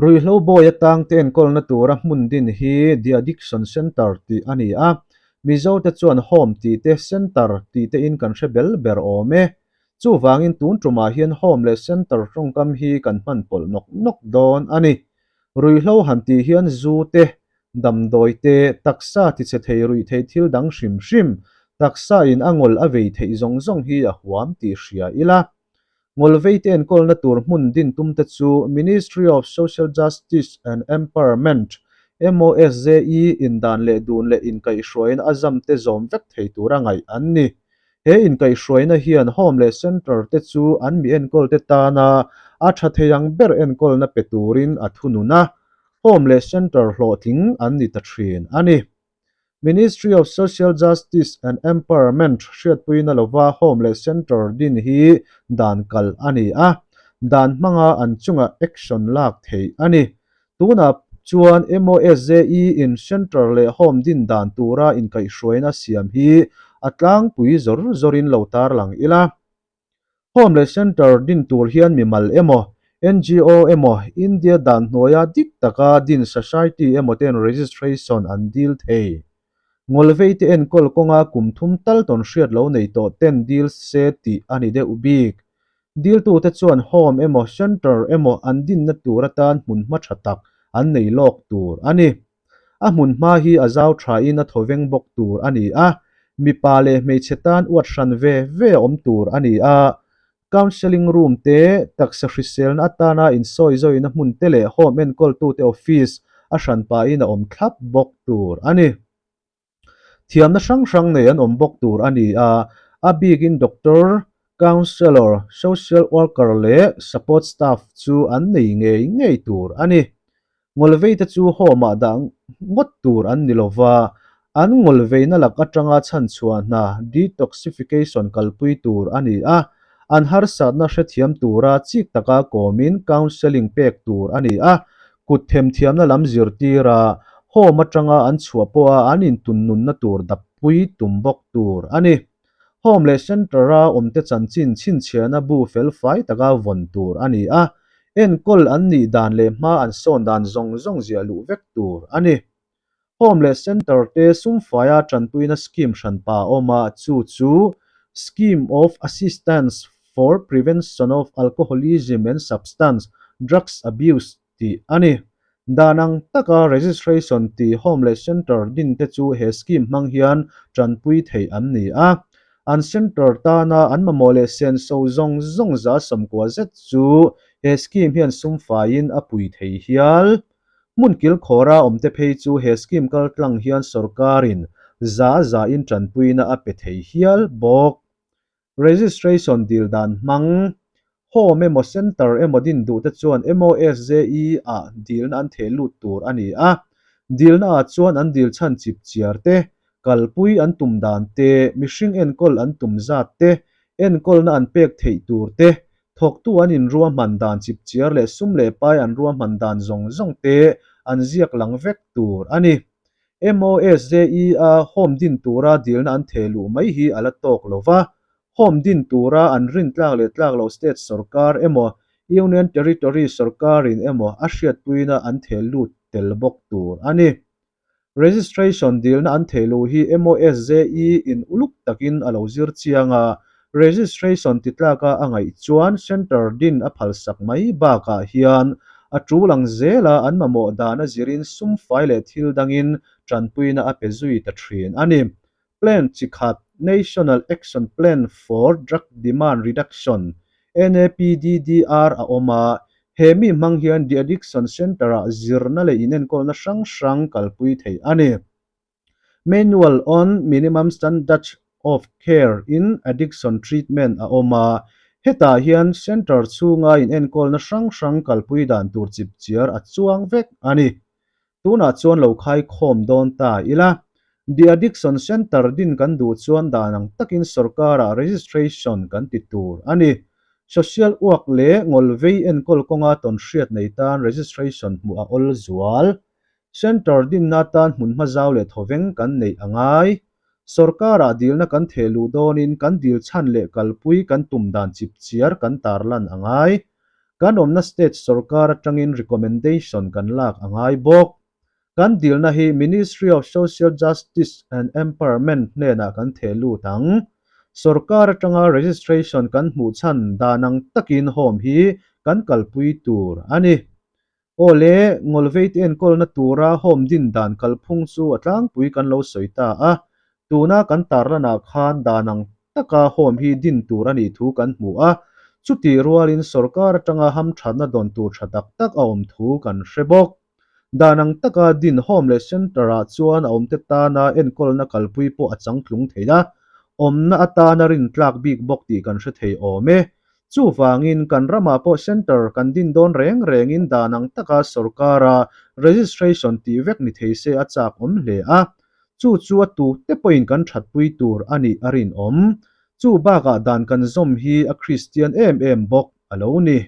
Ruihhlo bawi atangte enkawlna tura hmun din hi De Addiction Centre tih a ni a, Mizote chuan Home tih te, Centre tih te in kan hre bel ber awm e. Chuvangin tun tumah hian Home leh Centre tawngkam hi kan hman pawlh nawk nawk dawn a ni. Ruihhlo han tih hian zu te, damdawi te, taksa tichhe thei ruih thei thil dang hrim hrim, taksa in a ngawl a vei theih zawng zawng hi a huam tih hria ila. Ngawlveite enkawlna tur hmun din tumte chu Ministry of Social Justice and Empowerment, MOSJE, in dan leh dun leh inkaihhruaina a zamte zawm vek thei tura ngaih an ni. He inkaihhruaina hian Home leh Centre te chu an mi enkawlte tana a tha thei ang ber enkawlna pe turin a thunun a, Home leh Centre hlawhtling an ni ta thin a ni. Ministry of Social Justice and Empowerment hriatpuina lova Home leh Centre din hi dan kalh a ni a, dan hmanga an chunga action lak theih a ni. Tunah chuan MOSJE in Centre leh Home din dan tura inkaihhruaina siam hi a tlangpui zawr zawrin lo tarlang ila. Home leh Centre din tur hian mimal emaw, NGO emaw, India dan hnuaia dik taka din society emaw ten registration an dil thei. Ngawlvei te enkawl kawnga kum thum tal tawn hriat lo nei tawh ten dil se tih a ni deuh bik. Diltute chuan Home emaw Centre emaw an dinna tur atan hmunhma tha tak an nei lawk tur a ni. A hmunhma hi a zau thain a thawveng bawk tur a ni a, mipa leh hmeichhe tan uat hran ve ve a awm tur a ni a. Counselling room te, taksa hriselna atana insawizawina hmun te leh home enkawltute office a hran pahin a awm thlap bawk tur a ni. Thiamna hrang hrang nei an awm bawk tur a ni a, a bikin doctor, counsellor, social worker leh support staff chu an nei ngei ngei tur a ni. Ngawlveite chu home-ah dah ngawt tur an ni lova, an ngawlveina lak atanga chhanchhuah hna detoxification kalpui tur a ni a, an harsatna hrethiam tura chik taka kawmin counselling pek tur a ni a, kut themthiamna lam zirtir a, home atanga an chhuah pawha an intunnunna tur dappui tum bawk tur a ni. Home leh Centre-a awmte chanchin chhinchhiahna bu felfai taka vawn tur a ni a, enkawl an nih dan leh hma an sawn dan zawng zawng ziah luh vek tur a ni. Home leh Centre te sumfaia tanpuina scheme hranpa a awm a, chu chu Scheme of Assistance for Prevention of Alcoholism and Substance Drugs Abuse tih a ni. Dan ang taka registration tih Home leh Centre din te chu he scheme hmang hian tanpui theih an ni a. An centre tana an mamawh leh senso zawng zawng 190 zet chu he scheme hian sumfaiin a pui thei hial. Hmun kilkhawra awmte phei chu he scheme kaltlang hian sorkarin 100%-in tanpuina a pe thei hial bawk. Registration dil dan hmang, Home emaw Centre emaw din duhte chuan MOSJE ah dilna an theh lut tur a ni a. Dilna ah chuan an dil chhan chip chiar te, kalpui an tum dan te, mihring enkawl an tum zat te, enkawlna an pek theih tur te, Thawktu an inruahman dan chipchiar leh sum leh pai an ruahman dan zawng zawng te an ziak lang vek tur a ni. MOSJE-a home din tura dilna an theh luh mai hi a la tawk lo va, home din tura an rin tlak leh tlak loh state sorkar emaw Union Territory sorkarin emaw a hriatpuina an theh lut tel bawk tur a ni. Registration dilna an theih loh hi MOSJE in uluk takin a lo zir chiang a, registration ti tlaka a ngaih chuan centre din a phalsak mai bakah hian a tul ang zela an mamawh dan a zirin sum fai leh thil dangin tanpuina a pe zui ta thin a ni. Plan chi khat, National Action Plan for Drug Demand Reduction, NAPDDR, a awm a, he mi hmang hian de-addiction centre-ah zirna leh inenkawlna hrang hrang kalpui theih a ni. Manual on Minimum Standards of Care in Addiction Treatment a awm a, hetah hian centre chhunga inenkawlna hrang hrang kalpui dan tur chipchiar a chuang vek a ni. Tunah chuan lo khai khawm dawn ta ila. De Addiction Centre din kan duh chuan dan ang takin sorkarah registration kan ti tur a ni. Social work leh ngawlvei enkawl kawnga tawnhriat nei tan registration hmuh a awl zual. Centre dinna tan hmunhma zau leh thawveng kan neih a ngai. Sorkarah dilna kan theh luh dawnin kan dil chhan leh kalpui kan tum dan chipchiar kan tarlan a ngai. Kan awmna state sorkar atangin recommendation kan lak a ngai bawk. Kan dilna hi Ministry of Social Justice and Empowerment hnenah kan theh lut ang. Sorkar atanga registration kan hmuh chhan dan ang takin home hi kan kalpui tur a ni. Aw le, ngawlveite enkawlna tura home din dan kalphung chu a tlangpui kan lo sawi ta a. Tuna kan tarlanah khan dan ang taka home hi din tur a nih thu kan hmu a, chutih rualin sorkar atanga hamthatna dawn tur tha tak tak a awm thu kan hre bawk. Dan ang taka din home leh centre ah chuan a awmte tana enkawlna kalpui pawh a changtlung thei a, awmna atana rintlak bik bawk tih kan hre thei awm e. Chuvangin kan ramah pawh centre kan din dawn reng rengin dan ang taka sorkara registration tih vek ni thei se a chak awm hle a, chu chu a tu te pawhin kan thatpui tur a nih a rinawm. Chu bakah dan kan zawm hi a Kristian em em bawk a lo ni.